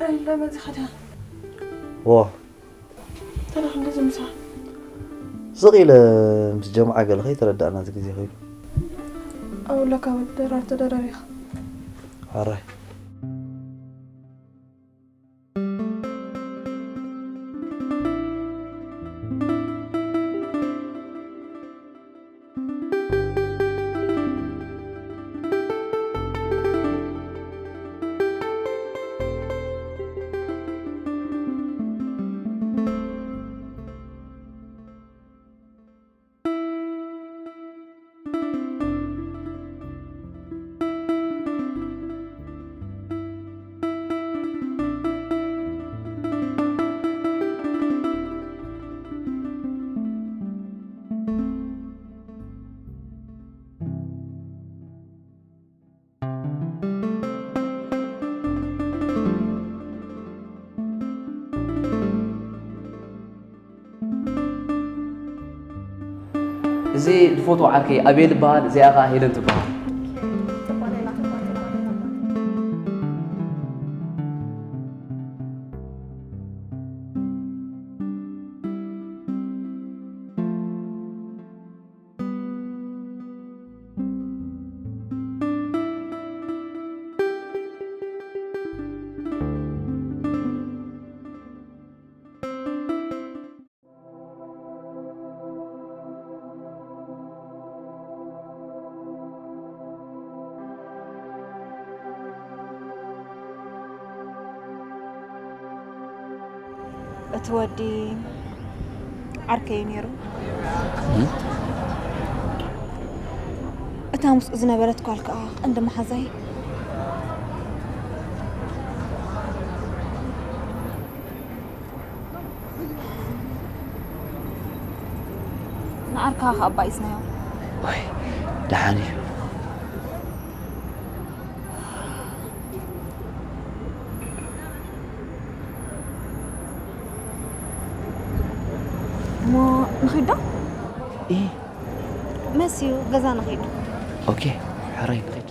ኣይላ መዚ ኸዳ ዎ ተረኽንደ ዝምሳ ስቕ ኢለ ምስ ጀምዓ ገለ ኸይተረዳእና እዚ ግዜ ኸይዱ። ኣውላ ካብ ደራር ተደራሪኻ። ኣራይ። እዚ ዝፈትዎ ዓርከይ ኣቤል ይበሃል፣ እዚኣ ኸኣ ሄለን ትበሃል። እቲ ወዲ ዓርከይ እዩ ነይሩ። እታ ምስኡ ዝነበረት ጓል ከኣ ቀንዲ መሓዛይ። ንዓርካ ከኣ ኣባኢስናዮ። ወይ፣ ደሓን እዩ። እሞ ንኺድ ዶ? ኢ። መስዩ፣ ገዛ ንኺድ። ኦኬ፣ ሕራይ ንኺድ።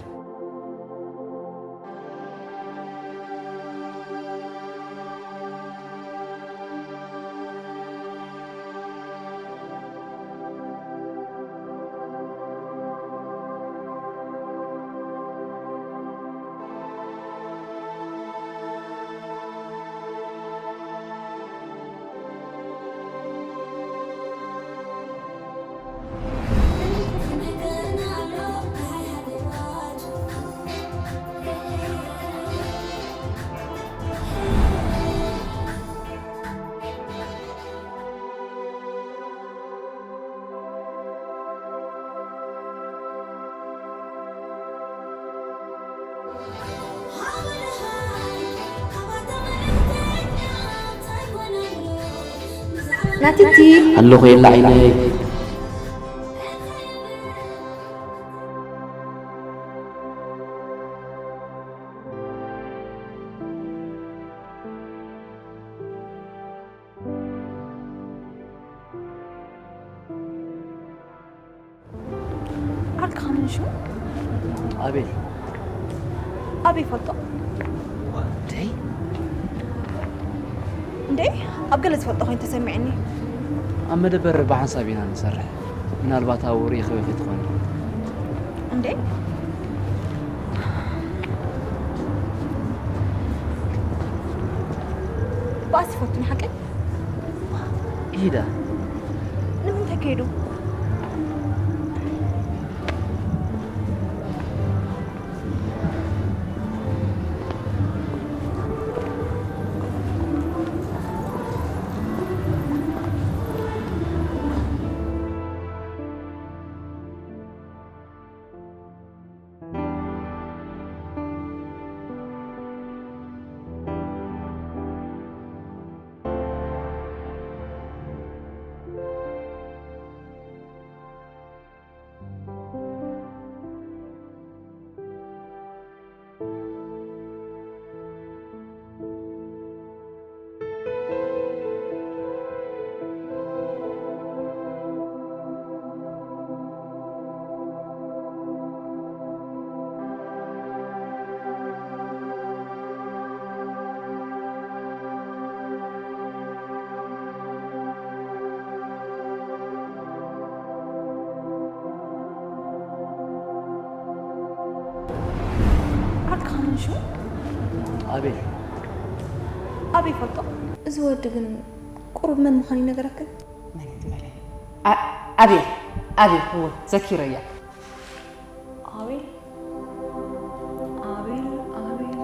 ናቲቲ። ኣለኹ የለ ዓይነይ። ዓርክኻ መን ሽሙ? ኣቤል። ኣበይ ይፈልጦ? ዋ፣ ደይ? እንዴ፣ ኣብ ገለ ዝፈልጦ ኮይኑ ተሰሚዕኒ። ኣብ መደበር ብሓንሳብ ኢና ንሰርሕ። ምናልባት ኣብኡ ርኢኽዮ ከይትኾኒ። እንዴ? ባእሲ ይፈቱ ንሓቀይ? ኢዳ። ንምንታይ ከይዱ? ዓርክኻ መን ሽሙ? ኣቤል። ኣበይ ይፈልጦ? እዚ ወዲ ግን ቁሩብ መን ምዃኑ ይነገረክን? መን እዩ ዝበለ? ኣ-፣ ኣቤል፣ ኣቤል፣ እወ፣ ዘኪረያ። ኣቤል፣ ኣቤል፣ ኣቤል፣ ኣቤል።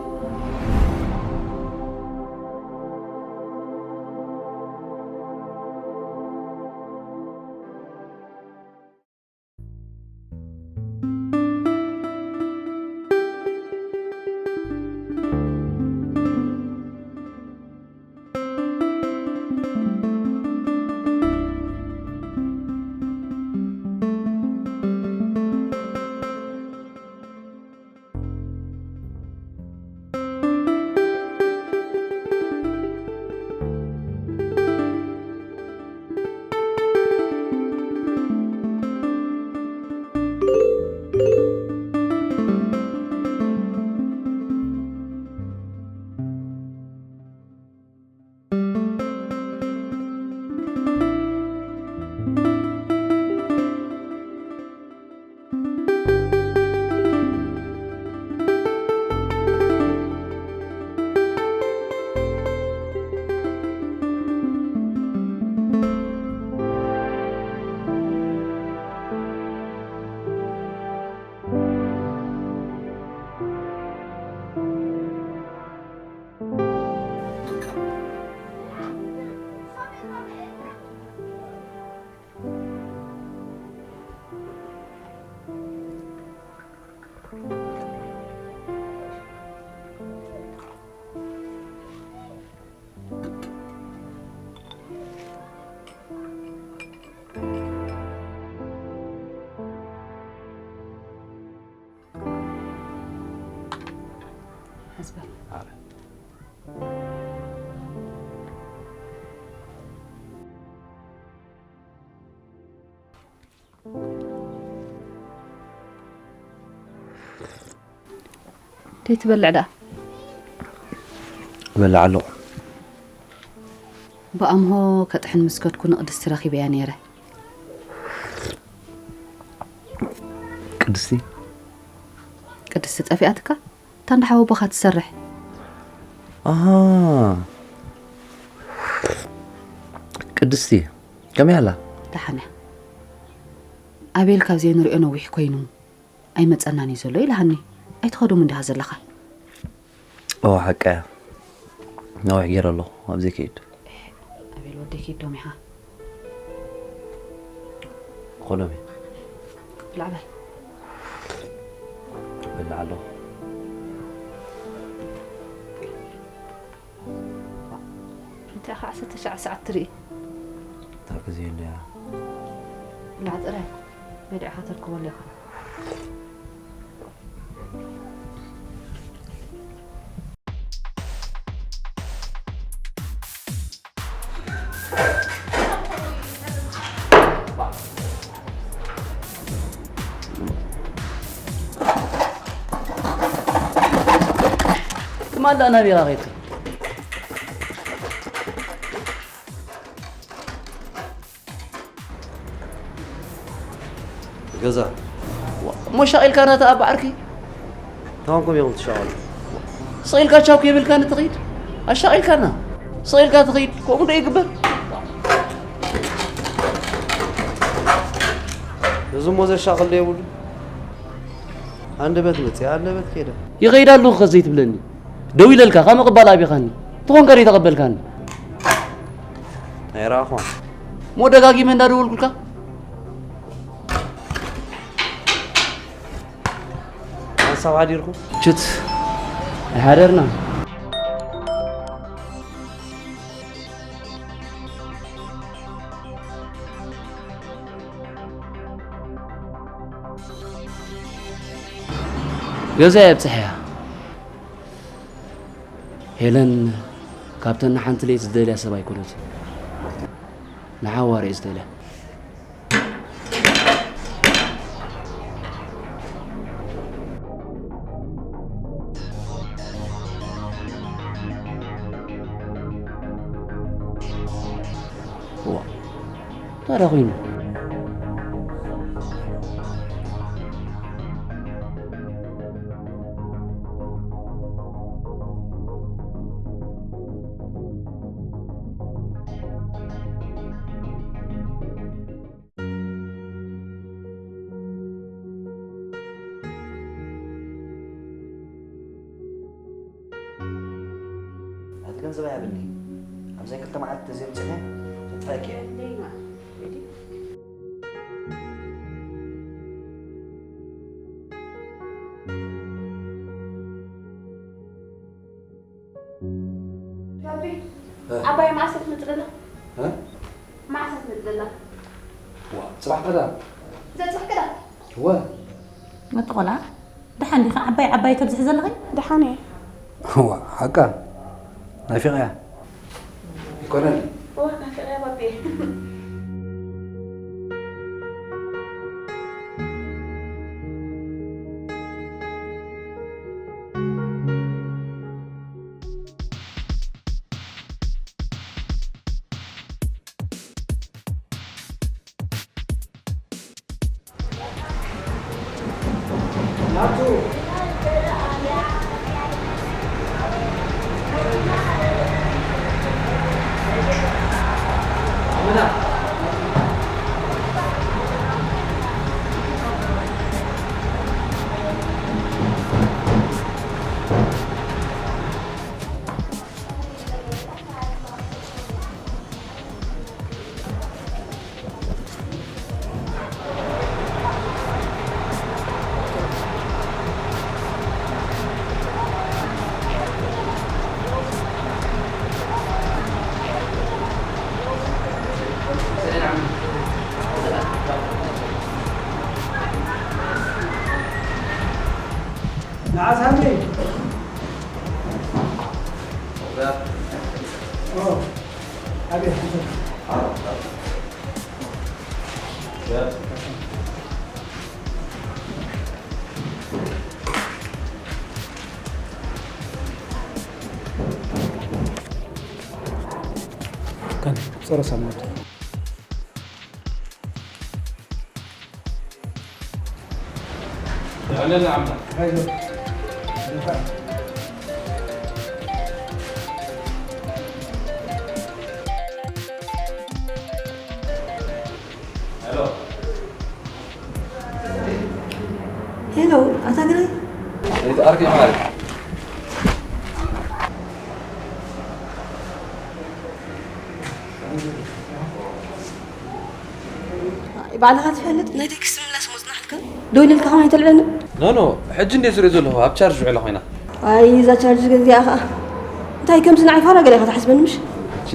ደይ ትበልዕ ደኣ? እበልዕ ኣለኹ። ብኣምሆ ከጥሕን ምስ ከድኩ ንቅድስቲ ረኺበያ ነይረ። ቅድስቲ? ቅድስቲ ጠፊኣትካ? እታ እንዳ ሓወቦኻ ትሰርሕ። ኣሃ። ቅድስቲ፣ ከመይ ኣላ? ደሓን እያ። ኣቤል ካብ ዘይንሪኦ ነዊሕ ኮይኑ ኣይመጸናን እዩ ዘሎ ኢላሃኒ። ኣይትኸዶም እንዲኻ ዘለኻ? ኦ፣ ሓቃ እያ። ነዊሕ ገይረ ኣለኹ ኣብ ዘይከይድ። ኣቤል ወደይ ኪድ ዶም ኢኻ። ኾሎም እየ። ብላዕ በል። በልዕ ኣለኹ። እንታይ ከዓ ዓሰርተ ትሽዓ ሰዓት ትርኢ? እታ ግዜ እንድያ። ብላዕ ጥራይ። በሊዕኻ ተርከበሉ ኢኻ። ትማል ደኣ ናበይ ኢኻ ኸይድካ? ገዛ። እሞ ሻቒልካና ተኣባ ዓርኪ? እንታይ ኮንኩም ኢኹም ትሻቐሉ? ስቕ ኢልካ ቻው ከይበልካኒ ትኸይድ? ኣሻቒልካና። ስቕ ኢልካ ትኸይድ። ከምኡ ዶ ይግበር? እዚ እሞ ዘሻቕል ዶ የብሉ? ኣንደበት መፅኣ፣ ኣንደበት ከይዳ። ይኸይድ ኣለኹ ከ ዘይትብለኒ? ደው ኢለልካ፣ ካብ ምቕባል ኣቢኻኒ። ተኾንካ ደይ ተቐበልካኒ? ኣይረኣኹን። እሞ ደጋጊመ እንዳደወልኩልካ? ሓንሳብ ሓዲርኩም? ችት፣ ኣይሓደርናን። ገዛይ ኣብፅሐያ። ሄለን ካብተን ንሓንቲ ለይቲ ዝደልያ ሰብ ኣይኮነትን። ንሓዋር እየ ዝደልያ። እዋ፣ እንታይ ደኣ ኮይኑ? ናቲ ገንዘብ ኣይሃብኒ። ኣብዘይ ክልተ መዓልቲ ተዘይምፅእኒ፣ ክጥፈአኪ እየ። ባቢ፣ ዓባይ መዓስ ክትመፅእ ደላ? እ? መዓስ ክትመፅእ ደላ? ዋ፣ ፅባሕ ቀዳም። እዛ ፅባሕ ቀዳም? እወ። መጥቆላ፣ ደሓን ዲኻ? ዓባይ ዓባይ ተብዝሒ ዘለኺ? ደሓን እየ። ዋ፣ ሓቃ? ናፊቐያ። ኣይኮነን? እወ፣ ናፊቐያ ባቢ። ጸረ ሳማት። ሄሎ፣ ኣታ ግረይ። ሰይቲ ኣርኪ ማሪ። ኣይ፣ ባዕልኻ ትፈልጥ፣ ናይ ቴክስት ምላስ መጽናሕልካ። ደው ኢልካ ከማን ኣይተልዕለኒ። ኖ፣ ኖ፣ ሕጂ እንዴ ዝሪኦ ዘለኹ፣ ኣብ ቻርጅ ውዕላ ኮይና። ኣይ፣ እዛ ቻርጅ ገዚኣ ኸኣ። እንታይ ከምዚ ንዓይ ፋራ ገለ ኢኻ ትሓስበኒ ምሽ? ቺ፣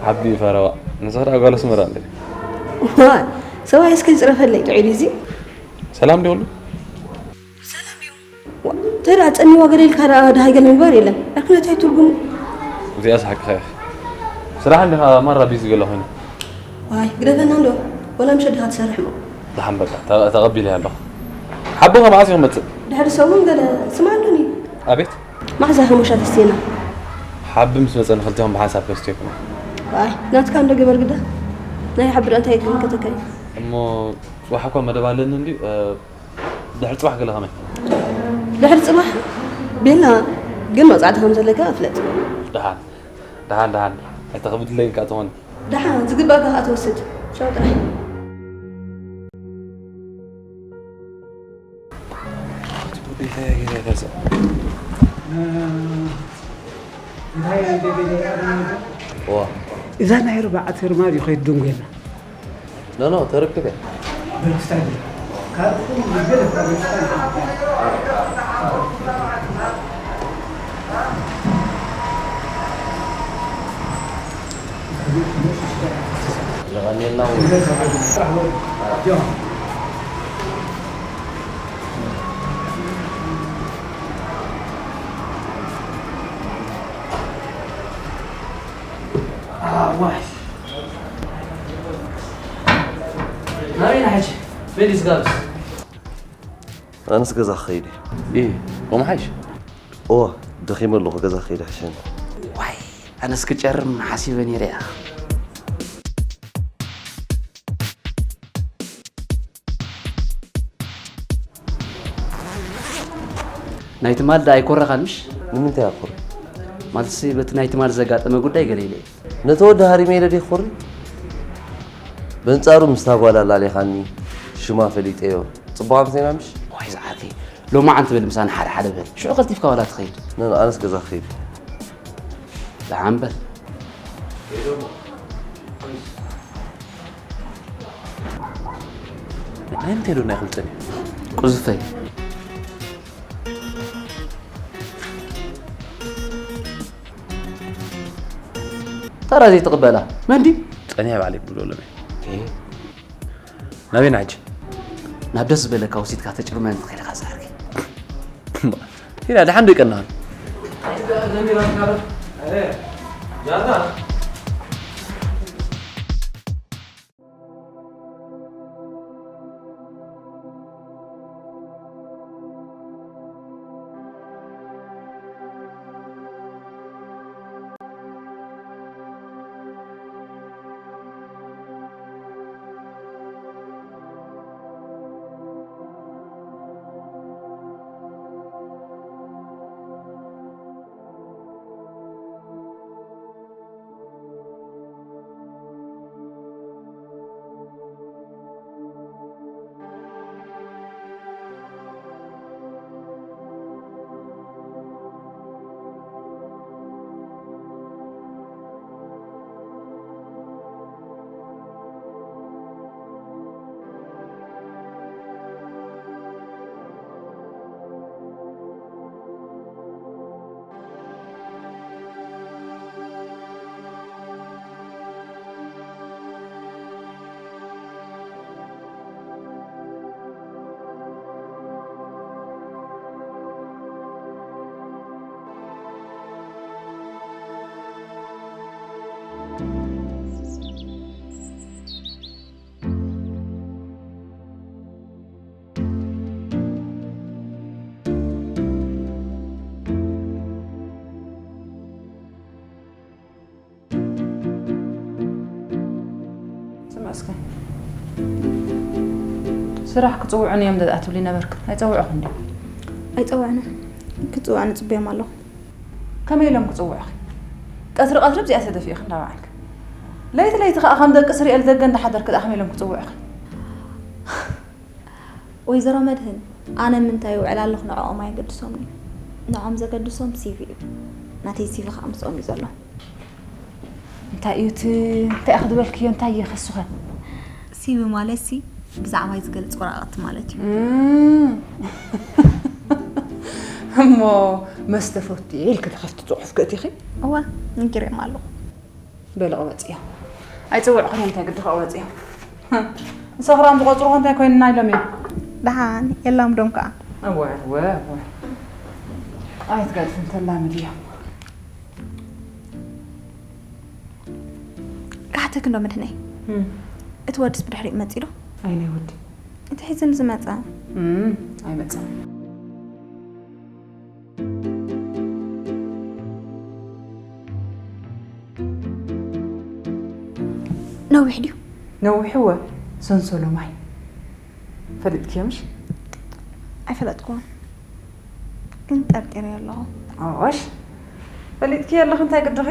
ዓቢ ፈረዋ። ንስኻ ደኣ ጓል ኣስመራ እንዴ? ዋይ፣ ሰብኣይ እስከ ይጽረፈለይ፣ ጥዑይ ድዩ እዚ? ሰላም ድዩ? ሰላም እዩ። ዋ፣ እንታይ ደኣ ጸኒዋ ገለ ኢልካ ደኣ ደሃይ ገለ ምግባር የለን። ዕርክነት እዩ ትርጉሙ። እዚኣስ ሓቅኻ ኢኻ። ስራሕ እንዲኻ ማራ ቢዚ ገለ ኮይና። ዋይ፣ ግደፈና እንዶ። ወላ ምሸት ዲኻ ትሰርሕ እሞ። ደሓን በቃ፣ ተ-፣ ተቐቢለያ ኣለኹ። ሓቦኻ መዓስ እዩ ክመጽእ? ድሕሪ ሰሙን ገለ ስማዕ ኣሎኒ። ኣቤት። መዓዛ ሓሙሻ ተስቴና። ሓቢ ምስ መጸ ንኽልቲኦም ብሓንሳብ ከስቴኩም። ዋይ፣ ናትካ እንዶ ግበር ግዳ። ናይ ሓቢ ደኣ እንታይ ይከውን ከተካይ? እሞ ጽባሕ እኮ መደብ ኣለኒ እንድዩ፣ እ፣ ድሕሪ ጽባሕ ገለ ከመይ? ድሕሪ ጽባሕ ቤላ ግን መውጻዕቲ ከም ዘለካ ኣፍለጥ። ደሓን፣ ደሓን፣ ደሓን። ኣይተኽብድለይ ኢልካ ትኾን። ደሓን፣ ዝግባእካ ከኣ ትወስድ። ቻው ጥራይ። ዋ። እዛ ናይ ርብዓተ ርማብ ይኸይድ ድንጉየና። ኖ፣ ኖ፣ ተረክበ። በርክስታይል። ካብ ኩሉ ዝበለጸ በርክስታይል። የቐንየልና። ኣዋይ። ናበይ ኢና ሕጂ? መን እዩ ዝጋብዝ? ኣነስ ገዛ ክኸይድ እየ። ኢ፣ ከምኡ ሓይሽ? እወ፣ ደኺመ ኣለኹ፣ ገዛ ክኸይድ ይሕሸኒ። ዋይ፣ ኣነስ ክጨርም ሓሲበ ነይረ እየ። ናይ ትማል ደኣ ኣይኮረኻን ምሽ? ንምንታይ ኣኹሪ? ማለትሲ በቲ ናይ ትማል ዘጋጠመ ጉዳይ ገለ ኢለ እየ። ነቲ ወዲ ሃሪመ ኢለ ድየ ክኹሪ? በንጻሩ ምስታ ጓል ኣላሊኻኒ፣ ሽማ ፈሊጠዮ። ጽቡቕ ኣምሲና ምሽ? ዋይ ዝዓርከይ፣ ሎማዓንቲ በል ምሳና ሓደ ሓደ በል። ሽዑ ቀልጢፍካ ዋላ ትኸይድ። ነ-፣ ኣነስ ገዛ ክኸይድ። ደሓን በል። ናይ ምንታይ ዶ ናይ ክልጥን እዩ? ቁዝፈይ። ተራ ዘይትቕበላ። መን ድዩ? ጸኒሐ ባዕለይ ክብሎ ኣለኒ። እ? ናበይና ሕጂ? ናብ ደስ ዝበለካ ወሲድካ ተጭርመን ትኽእል ኢኻ ዝዓርከይ። ሂዳ ደሓን ዶ ይቀናሃል? እስከ ስራሕ ክጽውዑን እዮም ደኣ ትብሊ ነበርክ። ኣይጸውዑኽን ድዮም? ኣይጸውዑንን። ክጽውዑኒ ጽበዮም ኣለኹ። ከመይ ኢሎም ክጽውዑኺ? ቀትሪ ቀትሪ ብዚኣ ተደፊእኺ እንዳ በዓልኪ። ለይቲ ለይቲ ከኣ ከም ደቂ ስሪኤል ደገ እንዳሓደርኪ ደኣ ከመይ ኢሎም ክጽውዑኺ? ወይዘሮ መድህን፣ ኣነ ምንታይ ይውዕል ኣለኹ ንዕኦም ኣየገድሶምን እዩ። ንዕኦም ዘገድሶም ሲቪ እዩ። ናተይ ሲቪ ከኣ ምስኦም እዩ ዘሎ። እንታይ እዩ እቲ እንታይ ኢኺ ዝበልክዮ እንታይ ይኸስኸ? ሲቪ ማለት ሲ ብዛዕባይ ዝገልጽ ወረቐት ማለት እዩ። እም። እሞ መስተ ፈትየ ኢልኪ ትኸፍቲ ጽሑፍ ክእቲኺ? እወ፣ ነጊረዮም ኣለኹ። በሊ ቅበጽዮ። ኣይጽውዕኽን እዮም እንታይ ግዲ ክቕበጽዮ። ንሰኽራም ዝቆጽሩኹ እንታይ ኮይንና ኢሎም እዮም። ደሓን የላም ዶም ከዓ። እወ እወ እወ። ኣይትገድፍን ተላምድ እዮም። ካሕተክ እንዶ ምድነይ። እም። እቲ ወድስ ብድሕሪኡ መጺ ዶ? ኣይናይ ወዲ። እቲ ሒዝን ዝመጸ? እም፣ ኣይመጸን። ነዊሕ ድዩ? ነዊሕ እወ፣ ሰንሰሎ ማይ። ፈሊጥክዮ ምሽ? ኣይፈለጥኩዎን፣ ግን ጠርጢረዮ ኣለኹ። ኣዋሽ፣ ፈሊጥክዮ ኣለኺ እንታይ ግድኺ?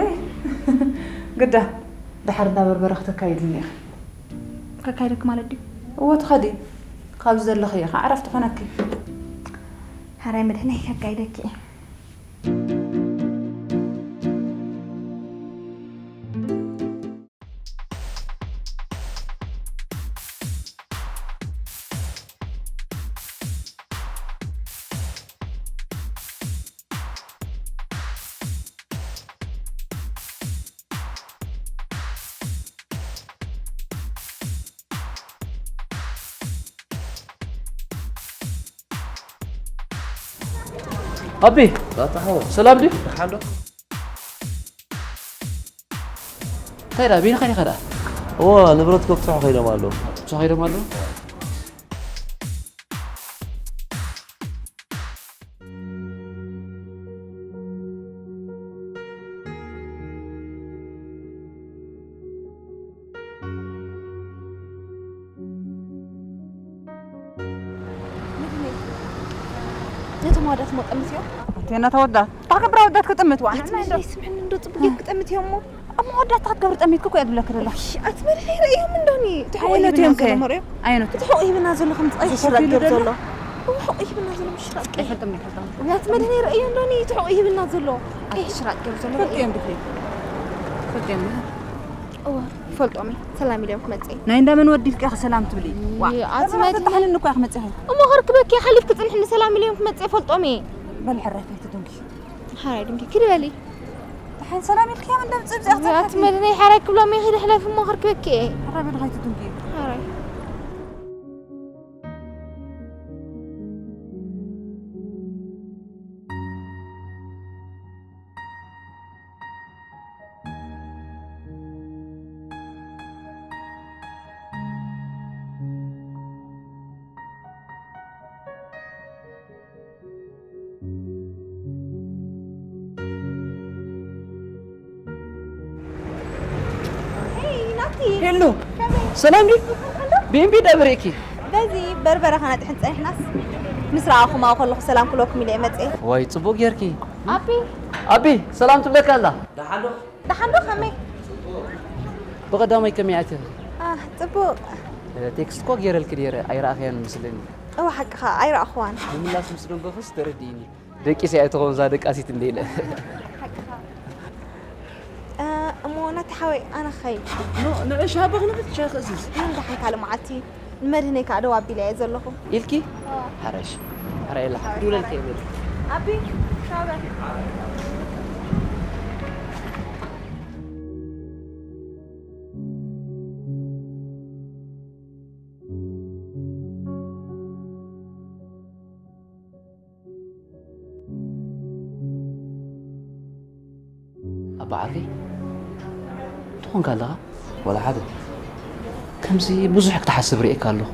ግዳ፣ ድሓር እንዳ በርበረ ክተካይድኒ ኢኺ። ከካይደኪ ማለት ድዩ? እወ፣ ትኸዲ። ካብዚ ዘለኺ ኢኻ ዕረፍቲ ኮነኪ። ሕራይ መድህነይ ከካይደኪ እየ። ኣቢ፣ ኣታ ሓወይ። ሰላም ድዩ? ደሓን ዶ? እንታይ ደኣ፣ ቢንኻ ዲኻ ደኣ? እወ፣ ንብረት ከብጽሑ ከይዶም ኣለዉ። ከብጽሑ ከይዶም ኣለዉ? ነቶም ኣወዳት እሞ ጠምትዮ። ኣንተ ነታ ወዳት፣ እታ ክብራ ወዳት ክጥምት፣ ዋ፣ ኣቲ ንሕና እንዶ መድረይ ስምዕኒ እንዶ ጽቡቅ ጌርክ ጠምትዮ እሞ። ኣብ መወዳእታ ክትገብሪ ጠሚትኩ እኮ እየ ዝብለኪ ዘለኹ። እሺ፣ ኣቲ መድረይ ርእዮም እንዶኒ። እቲ ሕቆ ኣይነቱ ሂብና እዮም ዘሎ ከ? መሪኦም። ኣይነቱ። እቲ ሕቆ ሂብና ዘሎ ከም ዝቐይር ኮፍ ኢሉ ሽራቅ ገይሩ ዘሎ? ዘሎ? እቲ ሕቆ ሂብና ዘሎ ምሽራቅ ቀይር። ኣይፈልጦም፣ ኣይፈልጦም። ኣቲ መድረይ ርእዮ እንዶኒ፣ እቲ ሕቆ ሂብና ዘሎ። ቀይሕ ሽራቅ ገይሩ ዘሎ ፈልጦ ርእዮ። እዮም ድሕሪ። ፈልጦ እዮም ድሕሪ። እወ፣ ይፈልጦም እየ። ሰላም ኢሎም ክመጽእ እየ። ናይ እንዳመን ወዲ ኢልኪ ኢኺ ሰላም ትብሊ? ዋ። ኣቲ መድህን። ተታሕልኒ እኮ ኢኺ መጺኺ። እሞ ከርክበኪ እየ፣ ሓሊፍ ክጽንሕኒ ሰላም ኢሎም ክመጽእ እየ፣ ፈልጦም እየ። በሊ ሕራይ ከይትትንኪ። ሓራይ ድንኪ ክልበሊ። ደሓን ሰላም ኢልክያ ምን ደምጽእ ብዚኣ ኣቲ ክትሰርሓ? መድነይ ሓራይ ክብሎም እየ፣ ኺዲ ሕለፊ እሞ ከርክበኪ እየ። ሕራይ በሊ ከይትትንኪ። ሓራይ። ሄይ፣ ናቲ። ሄሎ። ከመይ? ሰላም ድዩ? ኣሎ። ቢኤምቢ ደብሪእኪ? በዚ በርበረ ከነጥሕን ጸኒሕናስ፣ ምስ ረኣኹማ ከለኹ ሰላም ክብለኩም ኢለ እየ መጽኤ። ዋይ፣ ጽቡቕ ጌርኪ። ኣቢ። ኣቢ፣ ሰላም ትብለካ ኣላ። ደሓን ዶ? ደሓን ዶ? ከመይ? ብቐዳማይ ከመይ ኣትኺ? ኣህ፣ ጽቡቕ። እ፣ ቴክስት እኮ ጌረልኪ ነይረ፣ ኣይረኣኽያን መስለኒ። እወ፣ ሓቅኻ፣ ኣይረኣኽዋን። ምምላስ ምስ ደንጎኽስ ተረዲእኒ። ደቂሰ እያ ትኸውን እዛ ደቃሲት እንደ ኢለ። ሓቅኻ። እ፣ እሞ ናቲ ሓወይ፣ ኣነ ክኸይድ። ኖ፣ ንዑ ሻሂ ክንብል፣ ሻሂ ክእዝዝ። ምን ደሓን ካልእ መዓልቲ። ንመድህነይ ከኣ ደው ኣቢለ እየ ዘለኹ። ኢልኪ? ኣዎ። ሓራይሽ። ሓራይ ኢላ። ሓራይ፣ ክድውለልኪ ሓራይ። እየ። ኣቢ፣ ሻው በል። ኣባ ዓርከይ፣ ትኾንካ ኣለኻ? ወላ ሓደ። ከምዚ ብዙሕ ክትሓስብ ርእየካ ኣለኹ።